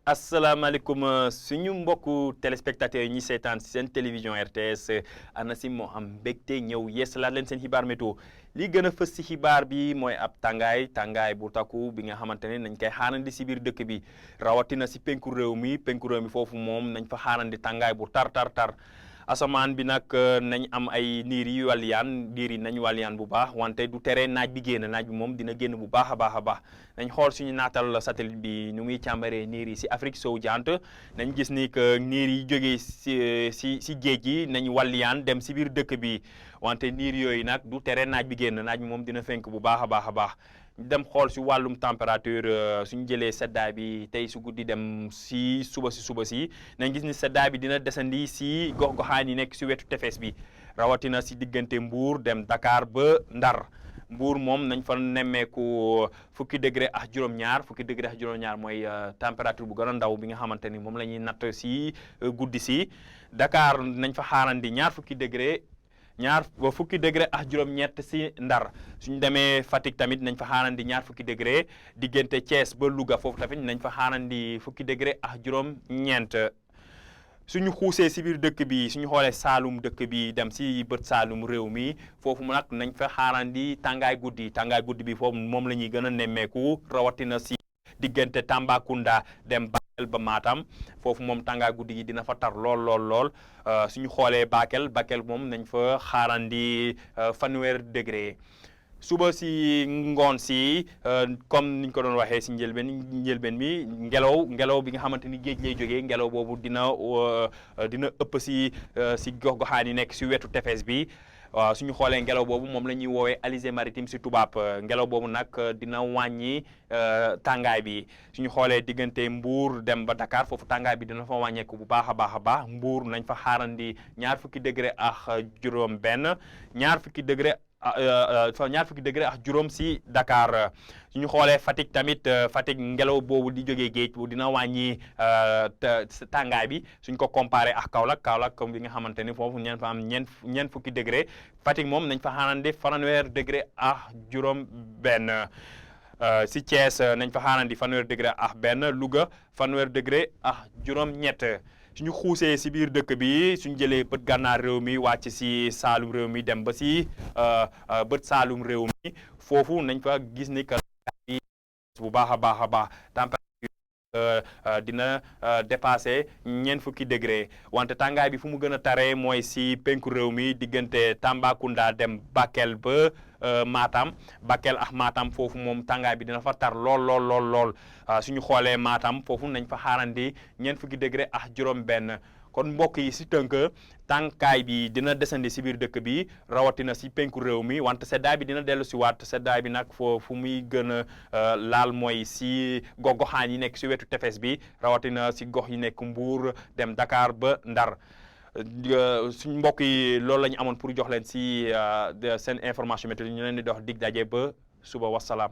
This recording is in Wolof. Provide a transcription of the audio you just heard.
asalaamaaleykum suñu mbokku téléspectateurs yi ñuy seetaan si seen télévision RTS ANACIM moo am mbégte ñëw yeesalaat leen seen xibaar météo li gën a fës si xibaar bi mooy ab tàngaay bu takku bi nga xamante ne nañ koy xaarandi si biir dëkk bi rawatina si penku réew mi foofu moom nañ fa xaarandi tàngaay bu tar. asamaan bi nag nañ am ay niir yu wàlliyaan niir yi nañ wàlliyaan bu baax wante du tere naaj bi moom dina génn bu baax a baax nañ xool suñu naatal satellite bi nu muy càmbaree niir yi si Afrique sowu jant nañ gis ni que niir yi jógee si géej gi nañ wàlliyaan dem si biir dëkk bi wante niir yooyu nag du tere naaj bi génn naaj bi moom dina fenk bu baax a baax dem xool si wàllum température suñu jëlee seddaay bi tey su guddi dem si suba si nañ gis ni seddaay bi dina desandi si gox-goxaan yi nekk si wetu tefes bi rawatina si diggante Mbour dem Dakar ba Ndar Mbour moom nañ fa nemmeeku fukki degré ak juróom-ñaar mooy température bu gën a ndaw bi nga xamante ni moom la ñuy natt si guddi si Dakar nañ fa xaarandi fukki degré ak juróom-ñett si Ndar suñu demee Fatick tamit nañ fa xaarandi ñaar fukki degré diggante Thiès ba Louga foofu tamit nañ fa xaarandi fukki degré ak juróom-ñeent suñu xuusee si biir dëkk bi suñu xoolee Saalum dëkk bi dem si bët Saalum réew mi foofu nag nañ fa xaarandi tàngaay guddi bi foofu moom la ñuy gën a nemmeeku rawatina si diggante Tambacounda dem Bakel ba Matam foofu moom tàngaay guddi gi dina fa tar lool suñu xoolee Bakel moom nañ fa xaarandi fanweer degré suba si ngoon si comme niñ ko doon waxee si njëlbeen mi ngelaw bi nga xamante ni géej lay jógee ngelaw boobu dina ëpp si gox-goxaan yi nekk si wetu tefes bi waaw suñu xoolee ngelaw boobu moom la ñuy woowee alizé maritime si tubaab ngelaw boobu nag dina wàññi tàngaay bi suñu xoolee diggante Mbour dem ba Dakar foofu tàngaay bi dina fa wàññeeku bu baax a baax Mbour nañ fa xaarandi ñaar fukki degré ak juróom si Dakar suñu xoolee Fatick tamit Fatick ngelaw boobu di jógee géej dina wàññi tàngaay bi suñ ko comparé ak Kaolack comme bi nga xamante ni foofu ñeen fa am ñeent fukki degré Fatick moom nañ fa xaarandi fanweer degré ak juróom benn si Thiès nañ fa xaarandi fanweer degré ak benn Louga fanweer degré ak juróom ñett suñu xuusee si biir dëkk bi suñu jëlee bët gànnaar réew mi wàcc si Saalum réew mi dem ba si bët Saalum réew mi foofu nañ fa gis ni que bu baax a baax température dina dépassé ñeent fukki degré wante tàngaay bi fu mu gën a taree mooy si penku réew mi diggante Tambacounda dem Bakel ba Bakel ak Matam foofu moom tàngaay bi dina fa tar lool suñu xoolee Matam foofu nañ fa xaarandi ñeent fukki degré ak juróom benn kon mbokk yi si tënk tàngaay bi dina desandi si biir dëkk bi rawatina si penku réew mi wante seddaay bi dina dellu si waat seddaay bi nag fu muy gën a laal mooy si gox-goxaan yi nekk si wetu tefes bi rawatina si gox yi nekk Mbour dem Dakar ba Ndar suñ mbokk yi loolu la ñu amoon pour jox leen si seen information météo ñu leen di dox dig daje ba suba wasalaam